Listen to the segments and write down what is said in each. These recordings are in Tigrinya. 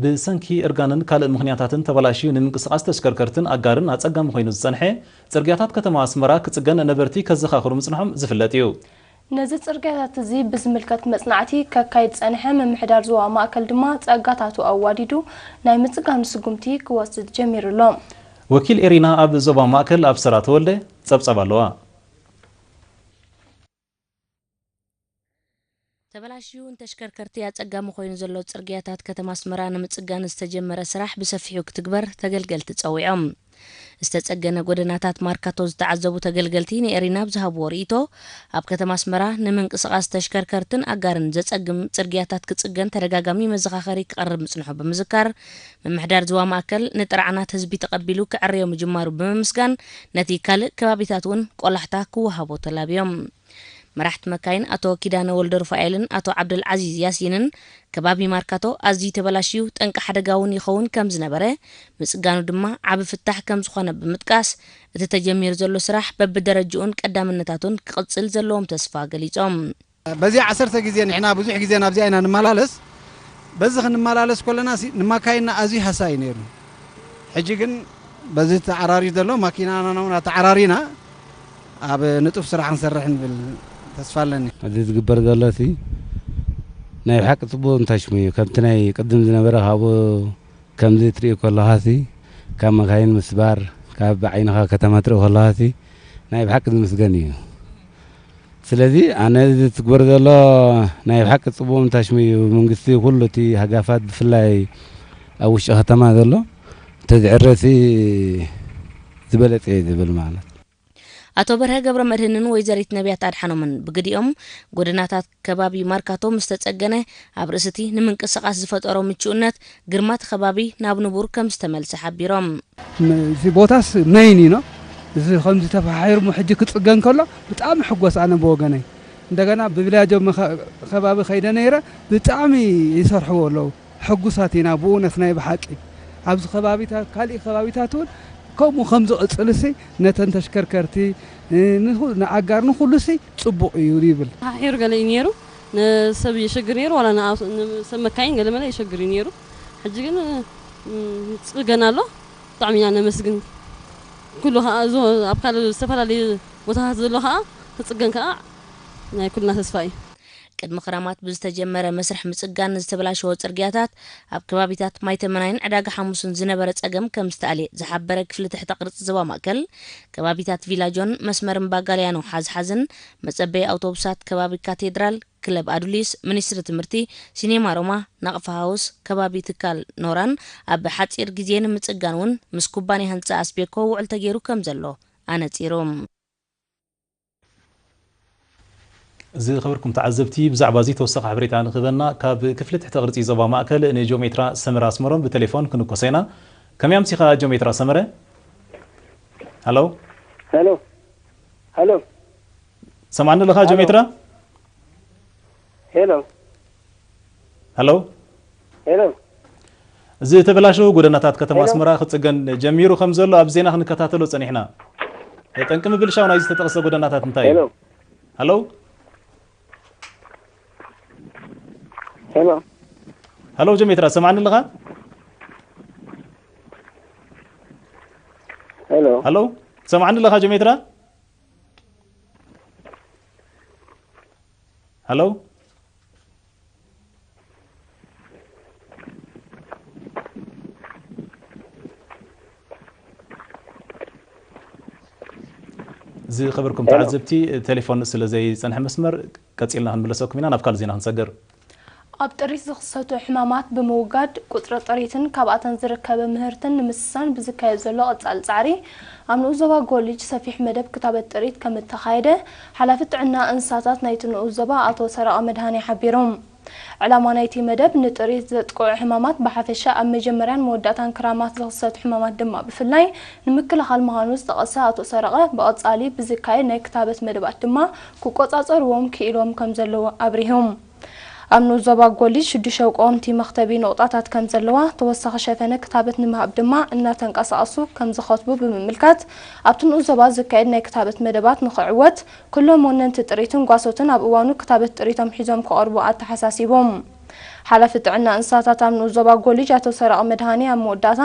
ብሰንኪ እርጋንን ካልእ ምኽንያታትን ተበላሽዩ ንምንቅስቓስ ተሽከርከርትን ኣጋርን ኣጸጋሚ ኮይኑ ዝጸንሐ ጽርግያታት ከተማ ኣስመራ ክጽገን ነበርቲ ከዘኻኽሩ ምጽንሖም ዝፍለጥ እዩ። ነዚ ጽርግያታት እዚ ብዝምልከት መጽናዕቲ ከካይድ ጸንሐ ምምሕዳር ዞባ ማእከል ድማ ጸጋታቱ ኣዋዲዱ ናይ ምጽጋኑ ስጉምቲ ክወስድ ጀሚሩ ኣሎ። ወኪል ኤሪና ኣብ ዞባ ማእከል ኣብሰራ ተወልደ ጸብጸብ ኣለዋ። ተበላሽዩ ንተሽከርከርቲ ኣጸጋሚ ኮይኑ ዘሎ ጽርግያታት ከተማ ኣስመራ ንምጽጋን ዝተጀመረ ስራሕ ብሰፊሑ ክትግበር ተገልገልቲ ጸዊዖም። ዝተጸገነ ጎደናታት ማርካቶ ዝተዓዘቡ ተገልገልቲ ንኤሪና ብዝሃብዎ ርእይቶ፣ ኣብ ከተማ ኣስመራ ንምንቅስቓስ ተሽከርከርትን ኣጋርን ዘጸግም ጽርግያታት ክጽገን ተደጋጋሚ መዘኻኸሪ ክቐርብ ምጽንሑ ብምዝካር፣ ምምሕዳር ዞባ ማእከል ንጥርዓናት ህዝቢ ተቐቢሉ ክዕርዮ ምጅማሩ ብምምስጋን፣ ነቲ ካልእ ከባቢታት እውን ቆላሕታ ክወሃቦ ተላብዮም። መራሕቲ መካይን ኣቶ ኪዳነ ወልደሩፋኤልን ኣቶ ዓብደልዓዚዝ ያሲንን፣ ከባቢ ማርካቶ ኣዝዩ ተበላሽዩ፣ ጠንቂ ሓደጋ እውን ይኸውን ከም ዝነበረ፣ ምጽጋኑ ድማ ዓቢ ፍታሕ ከም ዝኾነ ብምጥቃስ፣ እቲ ተጀሚሩ ዘሎ ስራሕ በብደረጅኡን ቀዳምነታቱን ክቕጽል ዘለዎም ተስፋ ገሊጾም። በዚ ዓሰርተ ግዜ ንሕና ብዙሕ ግዜ ናብዚኣ ኢና ንመላለስ። በዚ ክንመላለስ ከለና ሲ-፣ ንማካይንና ኣዝዩ ሃሳይ ነይሩ። ሕጂ ግን በዚ ተዓራርዩ ዘሎ ማኪናና እውን ኣተዓራሪና ኣብ ንጡፍ ስራሕ ክንሰርሕ ንብል ተስፋ ኣለኒ። እዚ ዝግበር ዘሎ ሲ ናይ ብሓቂ ጽቡቕ እንታሽሙ እዩ። ከምቲ ናይ ቅድም ዝነበረ ካብኡ ከምዚ ትርኢ ከለኻ ሲ ካብ መካይን ምስባር፣ ካብ ዓይንኻ ከተማ ትርኢ ከለኻ ሲ ናይ ብሓቂ ዝምስገን እዩ። ስለዚ ኣነ እዚ ትግበር ዘሎ ናይ ብሓቂ ጽቡቕ እንታሽሙ እዩ። መንግስቲ ኩሉ እቲ ሃጋፋት ብፍላይ ኣብ ውሽጢ ከተማ ዘሎ እንተዝዕረ ሲ ዝበለጸ እዩ ዝብል ማለት። ኣቶ በርሀ ገብረ መድህንን ወይዘሪት ነቢያት ኣድሓኖምን ብግዲኦም፣ ጎደናታት ከባቢ ማርካቶ ምስ ተጸገነ፣ ኣብ ርእሲ እቲ ንምንቅስቓስ ዝፈጠሮ ምቹእነት፣ ግርማ እቲ ከባቢ ናብ ንቡር ከም ዝተመልሰ ሓቢሮም። ም-፣ እዚ ቦታስ መይን እዩ ነው። እዚ ከምዚ ተፈሓሒሩ ሕጂ ክጽገን ከሎ ብጣዕሚ ሕጎስ ኣነ ብወገነይ። እንደገና ብብላጆ መኸ-፣ ከባቢ ከይደ ነይረ፣ ብጣዕሚ ይሰርሕዎ ኣለዉ። ሕጉሳት ኢና ብእውነት ናይ ብሓቂ። ኣብዚ ከባቢታት፣ ካሊእ ከባቢታት እውን ከምኡ ከም ዝቕጽልሲ ነተን ተሽከርከርቲ፣ እ፣ ንኹ-፣ ንኣጋር ንኹሉሲ ጽቡቕ እዩ ይብል። ተሓሒሩ ገለ እዩ ነይሩ። ንሰብ የሸግር ነይሩ፣ ዋላ ንኣብ-፣ ንሰብ መካይን ገለ መለ የሸግር እዩ ነይሩ። ሕጂ ግን፣ እ፣ ጽገና ኣሎ። ብጣዕሚ ኢና ነመስግን። ኩሉ ኸኣ እዞ ኣብ ካልእ ዝተፈላለዩ ቦታታት ዘሎ ኸኣ ክጽገን ከኣ ናይ ኩልና ተስፋ እዩ። ቅድሚ ክራማት ብዝተጀመረ መስርሕ ምጽጋን ዝተበላሸወ ጽርግያታት፣ ኣብ ከባቢታት ማይተመናይን ዕዳጋ ሓሙስን ዝነበረ ጸገም ከም ዝተኣልየ ዝሓበረ ክፍሊ ትሕተ ቅርጺ ዞባ ማእከል፣ ከባቢታት ቪላጆን መስመር እምባ ጋልያኖ ሓዝሓዝን፣ መጸበዪ ኣውቶቡሳት ከባቢ ካቴድራል፣ ክለብ ኣዱሊስ፣ ሚኒስትሪ ትምህርቲ፣ ሲኔማ ሮማ፣ ናቕፋ ሃውስ፣ ከባቢ ትካል ኖራን ኣብ ሓጺር ግዜ ንምጽጋን እውን ምስ ኩባንያ ህንጻ ኣስቤኮ ውዕል ተገይሩ ከም ዘሎ ኣነጺሩ። ዝኸበርኩም ተዓዘብቲ፣ ብዛዕባ እዚ ተወሳኺ ሓበሬታ ንክህበና ካብ ክፍሊ ትሕተ ቅርጺ ዞባ ማእከል ንጆሜትራ ሰመረ ኣስመሮም ብቴሌፎን ክንኮሶ ኢና። ከመይ ኣምሲኻ ጆሜትራ ሰመረ? ሃሎ? ሄሎ? ሄሎ? ሰማዕኒ ኣለኻ ሄሎ? ጆሜትራ? ሄሎ? ሃሎ? ሄሎ? እዚ ተበላሸው ጎደናታት ከተማ ሄሎ? ኣስመራ ክጽገን ጀሚሩ ከም ዘሎ ኣብ ዜና ክንከታተሎ ጸኒሕና። ጠንቂ ምብልሻው ናይዚ ዝተጠቕሰ ጎደናታት እንታይ እዩ? ሄሎ? ሃሎ? ሄሎ? ሃሎ ጀሜትራ፣ ሰማዕኒ ኣለኻ? ሄሎ? ሃሎ? ሰማዕኒ ኣለኻ ጀሜትራ? ሃሎ? ዝኸበርኩም ሄሎ። ተዓዘብቲ፣ ቴሌፎን ስለ ዘይጸንሐ መስመር፣ ቀጺልና ክንምለሰኩም ኢና። ናብ ካልእ ዜና ክንሰግር። ኣብ ጥሪት ዝኽሰቱ ሕማማት ብምውጋድ፣ ቁጽሪ ጥሪትን ካብኣተን ዝርከበ ምህርትን ንምስሳን ብዝካየድ ዘሎ ቀጻሊ ጻዕሪ፣ ኣብ ንኡስ ዞባ ጎሊጅ ሰፊሕ መደብ ክታበት ጥሪት ከም እተኻየደ፣ ሓላፊ ጥዕና እንስሳታት ናይቲ ንኡስ ዞባ ኣቶ ሰረቐ መድሃኔ ሓቢሮም። ዕላማ ናይቲ መደብ፣ ንጥሪት ዘጥቅዑ ሕማማት ብሓፈሻ፣ ኣብ መጀመርያን መወዳእታን ክራማት ዝኽሰቱ ሕማማት ድማ ብፍላይ ንምክልኻል ምዃኑ ዝጠቐሰ ኣቶ ሰረቐ፣ ብቐጻሊ ብዝካየድ ናይ ክታበት መደባት ድማ ክቆጻጸርዎም ክኢሎም ከም ዘለዉ ኣብሪሆም። ኣብ ንኡስ ዞባ ጎሊጅ ሽዱሽተ ቀወምቲ መኽተቢ ነቑጣታት ከም ዘለዋ፣ ተወሳኺ ሸፈነ ክታበት ንምሃብ ድማ እናተንቀሳቐሱ ከም ዝኸትቡ ብምምልካት፣ ኣብቲ ንኡስ ዞባ ዝካየድ ናይ ክታበት መደባት ንኽዕወት፣ ኩሎም ወነንቲ ጥሪትን ጓሶትን ኣብ እዋኑ ክታበት ጥሪቶም ሒዞም ክቐርቡ ኣተሓሳሲቦም። ሓላፊ ጥዕና እንስሳታት ኣብ ንኡስ ዞባ ጎሊጅ ኣቶ ሰረቐ መድሃኔ ኣብ መወዳእታ፣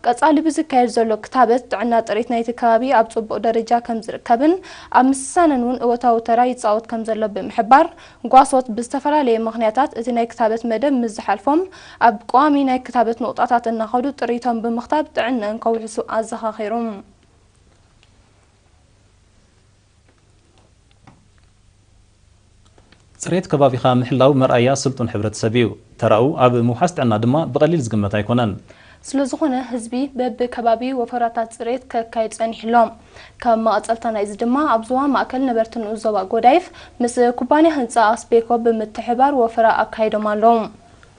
ቀጻሊ ብዝካየድ ዘሎ ክታበት ጥዕና ጥሪት ናይቲ ከባቢ ኣብ ጽቡቕ ደረጃ ከም ዝርከብን ኣብ ምስሳነን እውን እወታዊ ተራ ይጻወት ከም ዘሎ ብምሕባር፣ ጓሶት ብዝተፈላለየ ምኽንያታት እቲ ናይ ክታበት መደብ ምስ ዝሓልፎም ኣብ ቀዋሚ ናይ ክታበት ንቑጣታት እናኸዱ ጥሪቶም ብምኽታብ ጥዕንአን ከውሕሱ ኣዘኻኺሩ። ጽሬት ከባቢኻ ምሕላው መርኣያ ስልጡን ሕብረተሰብ እዩ። ተራኡ ኣብ ምውሓስ ጥዕና ድማ ብቐሊል ዝግመት ኣይኮነን። ስለዝኾነ ህዝቢ በብከባቢ ወፈራታት ጽሬት ከካይድ ጸኒሑ ኣሎ። ካብ መቐጸልታ ናይዚ ድማ ኣብ ዞባ ማእከል ነበርቲ ንኡስ ዞባ ጎዳይፍ ምስ ኩባንያ ህንጻ ኣስቤኮ ብምትሕባር ወፈራ ኣካይዶም ኣለዉ።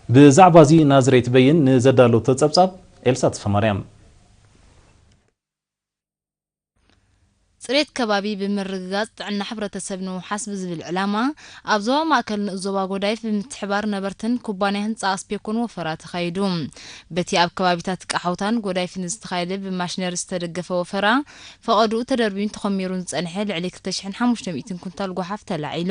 ብዛዕባ እዚ ናዝሬት በይን ንዘዳለወቶ ጸብጻብ ኤልሳ ተስፋማርያም። ጽሬት ከባቢ ብምርግጋጽ ጥዕና ሕብረተሰብ ንምውሓስ ብዝብል ዕላማ፣ ኣብ ዞባ ማእከል ንኡስ ዞባ ጎዳይፍ ብምትሕባር ነበርትን ኩባንያ ህንጻ ኣስፔኮን ወፈራ ተኻይዱ። በቲ ኣብ ከባቢታት ቃሓውታን ጎዳይፍን ዝተኻየደ ብማሽነሪ ዝተደገፈ ወፈራ፣ ፈቐድኡ ተደርብዩን ተኾሚሩን ዝጸንሐ ልዕሊ ክልተ ሽሕን ሓሙሽተ ሚእትን ኩንታል ጓሓፍ ተላዒሉ።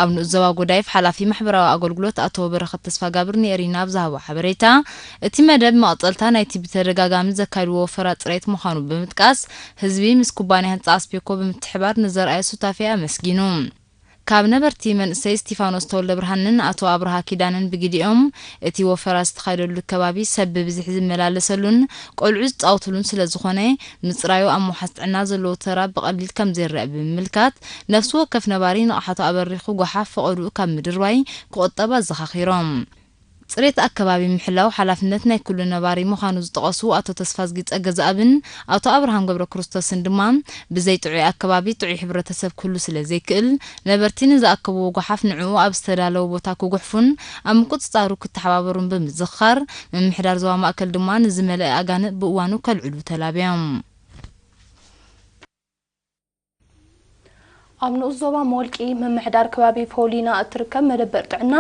ኣብ ንኡስ ዞባ ጎዳይፍ ሓላፊ ማሕበራዊ ኣገልግሎት ኣቶ በረኸት ተስፋጋብር ንኤሪና ኣብ ዝሃቦ ሓበሬታ፣ እቲ መደብ መቐጸልታ ናይቲ ብተደጋጋሚ ዘካይድዎ ወፈራ ጽሬት ምዃኑ ብምጥቃስ፣ ህዝቢ ምስ ኩባንያ ህንጻ ኣስፔኮ ብምትሕባር ንዘርኣዮ ሱታፌ ኣመስጊኑ። ካብ ነበርቲ መንእሰይ እስቲፋኖስ ተወልደ ብርሃንን ኣቶ ኣብርሃ ኪዳንን ብግዲኦም፣ እቲ ወፈራ ዝተኻየደሉ ከባቢ ሰብ ብብዝሒ ዝመላለሰሉን ቆልዑ ዝጻወትሉን ስለ ዝኾነ፣ ምጽራዩ ኣብ ምውሓስ ጥዕና ዘለዎ ተራ ብቐሊል ከም ዘይረአ ብምምልካት፣ ነፍሲ ወከፍ ነባሪ ንቕሓቱ ኣበሪኹ ጓሓፍ ፈቐድኡ ካብ ምድርባይ ክቑጠብ ኣዘኻኺሮም። ጽሬት ኣከባቢ ምሕላው ሓላፍነት ናይ ኩሉ ነባሪ ምዃኑ ዝጠቐሱ ኣቶ ተስፋዝጊ ጸገዝኣብን ኣቶ ኣብርሃም ገብረ ክርስቶስን ድማ፣ ብዘይ ጥዑይ ኣከባቢ ጥዑይ ሕብረተሰብ ክህሉ ስለ ዘይክእል፣ ነበርቲ ንዝኣከብዎ ጓሓፍ ንዕኡ ኣብ ዝተዳለወ ቦታ ክጉሕፉን ኣብ ምቁጽጻሩ ክተሓባበሩን ብምዝኽኻር፣ ምምሕዳር ዞባ ማእከል ድማ ንዝመልአ ኣጋንእ ብእዋኑ ከልዕሉ ተላብዮም። ኣብ ንኡስ ዞባ መወልቂ ምምሕዳር ከባቢ ፖሊና እትርከብ መደበር ጥዕና፣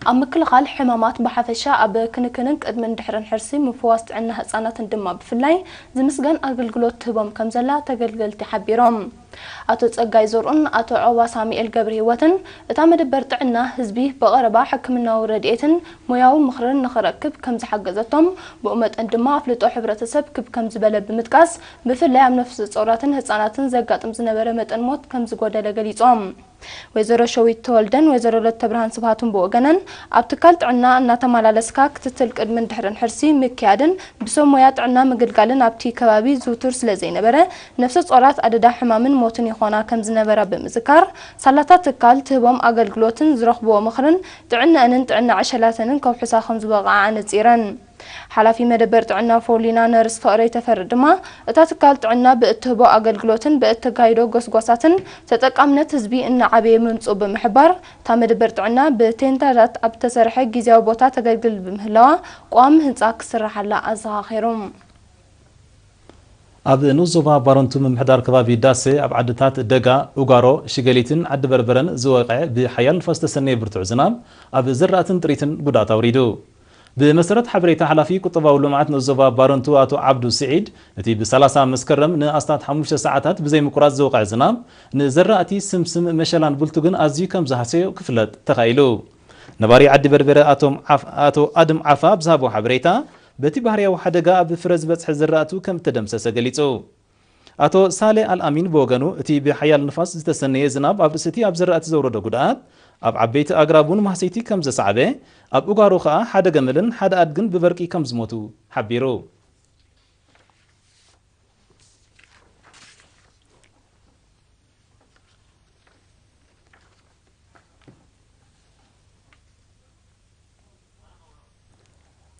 ኣብ ምክልኻል ሕማማት ብሓፈሻ፣ ኣብ ክንክንን ቅድምን ድሕርን ሕርሲ ምፍዋስ ጥዕና ህጻናትን ድማ ብፍላይ ዝምስገን ኣገልግሎት ትህቦም ከም ዘላ ተገልገልቲ ሓቢሮም። ኣቶ ጸጋይ ዘርኡን ኣቶ ዖባ ሳሙኤል ገብረ ህይወትን፣ እታ መደበር ጥዕና ህዝቢ ብቐረባ ሕክምናዊ ረድኤትን ሞያዊ ምኽርን ንኽረክብ ከም ዝሓገዘቶም፣ ብኡ መጠን ድማ ኣፍልጦ ሕብረተሰብ ክብ ከም ዝበለ ብምጥቃስ፣ ብፍላይ ኣብ ነፍሰ ጾራትን ህጻናትን ዘጋጥም ዝነበረ መጠን ሞት ከም ዝጎደለ ገሊጾም። ወይዘሮ ሸዊት ተወልደን ወይዘሮ ለተብርሃን ስብሃቱን ብወገነን፣ ኣብ ትካል ጥዕና እናተመላለስካ ክትትል ቅድምን ድሕርን ሕርሲ ምክያድን ብሰብ ሞያ ጥዕና ምግልጋልን ኣብቲ ከባቢ ዝውቱር ስለ ዘይነበረ፣ ነፍሰ ጾራት ኣደዳ ሕማምን ሞትን ይኾና ከም ዝነበራ ብምዝካር፣ ሳላታት ትካል ትህቦም ኣገልግሎትን ዝረኽብዎ ምኽርን ጥዕነአንን ጥዕና ዕሸላተንን ከውሕሳ ከም ዝበቕዓ ኣነጺረን። ሓላፊ መደበር ጥዕና ፎሊና ነርስ ፍቕረይ ተፈሪ ድማ፣ እታ ትካል ጥዕና ብእትህቦ ኣገልግሎትን ብእተካይዶ ጎስጓሳትን ተጠቃምነት ህዝቢ እናዓበየ ምምጽኡ ብምሕባር፣ እታ መደበር ጥዕና ብቴንዳታት ኣብ ተሰርሐ ግዝያዊ ቦታ ተገልግል ብምህላዋ፣ ቋሚ ህንጻ ክስርሓላ ኣዘኻኺሩ። ኣብ ንኡስ ዞባ ባረንቱ ምምሕዳር ከባቢ ዳሴ፣ ኣብ ዓድታት ደጋ፣ ኡጋሮ፣ ሽገሊትን ዓዲ በርበረን ዝወቕዐ ብሓያል ንፋስ ዝተሰነየ ብርቱዕ ዝናብ፣ ኣብ ዝራእትን ጥሪትን ጉድኣት ኣውሪዱ። ብመሰረት ሓበሬታ ሓላፊ ቁጠባዊ ልምዓት ንኡስ ዞባ ባረንቱ ኣቶ ዓብዱ ስዒድ፣ እቲ ብሰላሳ መስከረም ንኣስታት ሓሙሽተ ሰዓታት ብዘይምቁራጽ ዝወቕዐ ዝናብ፣ ንዘራእቲ ስምስም፣ መሸላን ቡልቱግን ኣዝዩ ከም ዝሃሰዮ ክፍለጥ ተኻኢሉ። ነባሪ ዓዲ በርበረ ኣቶም ዓፍ-፣ ኣቶ ኣድም ዓፋ ኣብ ዝሃቦ ሓበሬታ፣ በቲ ባህርያዊ ሓደጋ ኣብ ፍረ ዝበጽሐ ዝራእቱ ከም እተደምሰሰ ገሊጹ። ኣቶ ሳሌ ኣልኣሚን ብወገኑ፣ እቲ ብሓያል ንፋስ ዝተሰነየ ዝናብ ኣብ ርእሲ እቲ ኣብ ዝራእቲ ዘውረዶ ጉድኣት፣ ኣብ ዓበይቲ ኣግራብ እውን ማህሰይቲ ከም ዘሰዓበ፣ ኣብ ኡጋሮ ከኣ ሓደ ገመልን ሓደ ኣድግን ብበርቂ ከም ዝሞቱ ሓቢሩ።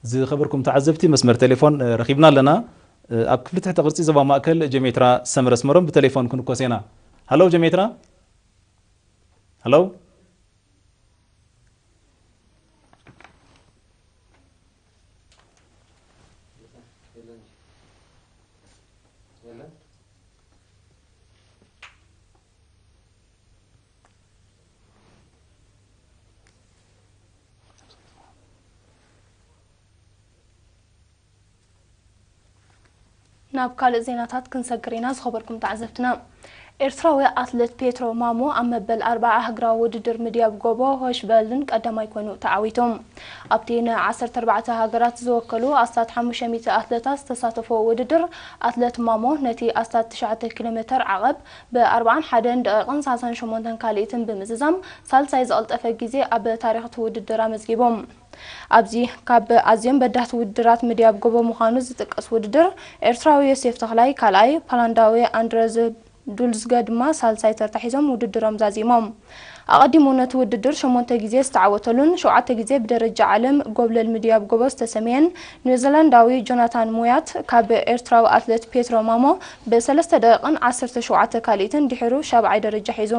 ዝኸበርኩም ተዓዘብቲ፣ መስመር ቴሌፎን፣ እ፣ ረኺብና ኣለና። እ፣ ኣብ ክፍሊ ትሕተ ቅርጺ ዞባ ማእከል ጀሜትራ ሰመረ ኣስመሮም ብቴሌፎን ክንኮስ ኢና። ሃሎ ጀሜትራ? ሃሎ? ናብ ካልእ ዜናታት ክንሰግር ኢና፣ ዝኸበርኩም ተዓዘብትና። ኤርትራዊ ኣትሌት ፔትሮ ማሞ ኣብ መበል ኣርብዓ ሃገራዊ ውድድር ምድያብ ጎቦ ሆሽ በርሊን ቀዳማይ ኮይኑ ተዓዊቱ። ኣብቲ ን ዓሰርተ ኣርባዕተ ሃገራት ዝወከሉ ኣስታት ሓሙሽተ ሚእቲ ኣትሌታት ዝተሳተፎ ውድድር፣ ኣትሌት ማሞ ነቲ ኣስታት ትሽዓተ ኪሎ ሜተር ዓቐብ ብ ኣርብዓን ሓደን ደቂቕን ሰላሳን ሸሞንተን ካልኢትን ብምዝዛም ሳልሳይ ዝቐልጠፈ ግዜ ኣብ ታሪኽ እቲ ውድድር ኣመዝጊቡ። ኣብዚ ካብ ኣዝዮም በዳህቲ ውድድራት ምድያብ ጎቦ ምዃኑ ዝጥቀስ ውድድር፣ ኤርትራዊ ዮሴፍ ተኽላይ ካልኣይ፣ ፖላንዳዊ ኣንድረዝ ዱልዝገ ድማ ሳልሳይ ተርታ ሒዞም ውድድሮም ዛዚሞም። ኣቐዲሙ ነቲ ውድድር ሸሞንተ ግዜ ዝተዓወተሉን ሸውዓተ ግዜ ብደረጃ ዓለም ጎብለል ምድያብ ጎቦ ዝተሰምየን ኒውዚላንዳዊ ጆናታን ሙያት ካብ ኤርትራዊ ኣትሌት ፔትሮ ማሞ ብሰለስተ ደቂቕን ዓሰርተ ሸውዓተ ካልኢትን ድሒሩ ሻብዓይ ደረጃ ሒዙ።